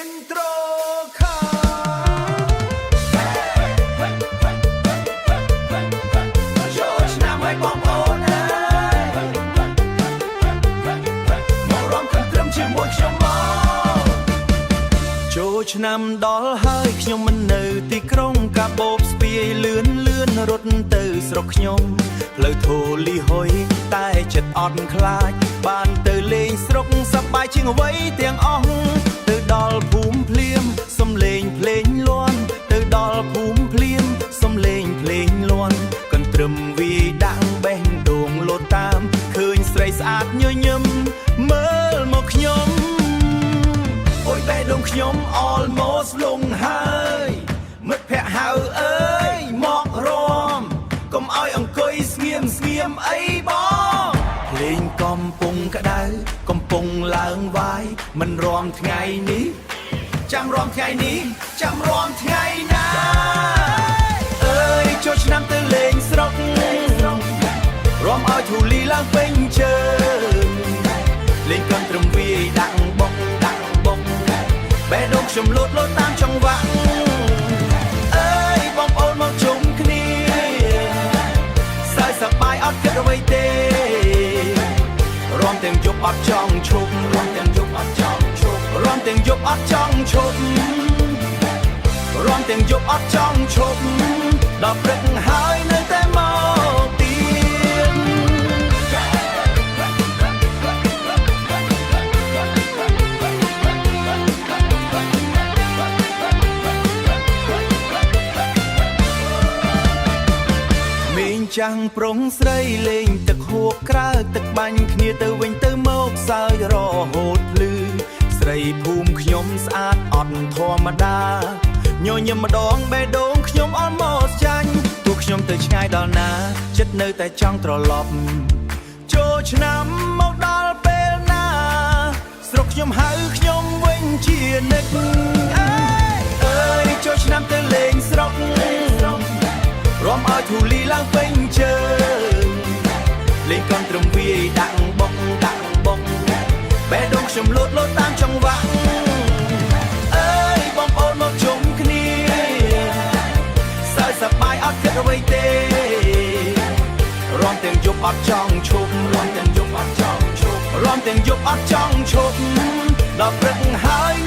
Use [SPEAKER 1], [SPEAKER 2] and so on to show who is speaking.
[SPEAKER 1] Intro ខាចូលឆ្នាំឲ្យបងប្អូនអើយមករំកន្ទ្រឹមជាមួយខ្ញុំមកចូលឆ្នាំដល់ហើយខ្ញុំមិននៅទីក្រុងកាបូបស្ពាយលឿនលឿនរត់ទៅស្រុកខ្ញុំផ្លូវធូលីហុយតែចិត្តអត់ខ្លាចបានទៅលេងស្រុកសប្បាយជាងអ្វីទាំងអស់ទៅដល់ភូមិភ្លាមសំលេងភ្លេងលាន់ទៅដល់ភូមិភ្លាមសំលេងភ្លេងលាន់កន្ទ្រឹមវាយដាក់បេះដូងលោតតាមឃើញស្រីស្អាតញញឹមមើលមកខ្ញុំ អូយបេះដូងខ្ញុំ almost លងហើយមិត្តភក្តិហៅអើយមករំកុំឲ្យអង្គុយស្ងៀមស្ងៀមអីបងភ្លេងកំពុងក្តៅកំពុងឡើងវាយមិនរំថ្ងៃនេះចាំរំថ្ងៃនេះចាំរំថ្ងៃណាអើយចូលឆ្នាំទៅលេងស្រុករំឲ្យធូលីឡើងពេញជើង លេងកន្ទ្រឹមវាយដាក់បុកដាក់បុកបេះដូងខ្ញុំលោតលោតតាមចង្វាក់អើយបងប្អូនមកជុំគ្នាសើចសប្បាយអត់គិតអ្វីទេរំទាំងយប់អត់ចង់ឈប់រំទាំងយប់អត់ចង់ឈប់រំទាំងយប់អត់ចង់ឈប់រំទាំងយប់អត់ចង់ឈប់ដល់ព្រឹកហើយនៅតែមកទៀត មីងចាំងប្រុងស្រីលេងទឹកហួកក្រើកទឹកបាញ់គ្នាទៅវិញទៅមកសើចរហូតភ្លឺស្រីភូមិខ្ញុំស្អាតអត់ធម្មតាញញឹមម្ដងបេះដូងខ្ញុំ almost ចាញ់ទោះខ្ញុំទៅឆ្ងាយដល់ណាចិត្តនៅតែចង់ត្រឡប់ចូលឆ្នាំមកដល់ពេលណាស្រុកខ្ញុំហៅខ្ញុំវិញជានិច្ចអើយអើយចូលឆ្នាំទៅលេងស្រុករំឲ្យធូលីឡើងពេញជើងលេងកន្ទ្រឹមវាយដាក់បុកដាក់បុកបេះដូងខ្ញុំលោតលោតតាមចង្វាក់អើយបងប្អូនមកជុំគ្នាសើចសប្បាយអត់គិតអ្វីទេរំទាំងយប់អត់ចង់ឈប់រំទាំងយប់អត់ចង់ឈប់រំទាំងយប់អត់ចង់ឈប់ដល់ព្រឹកហើយ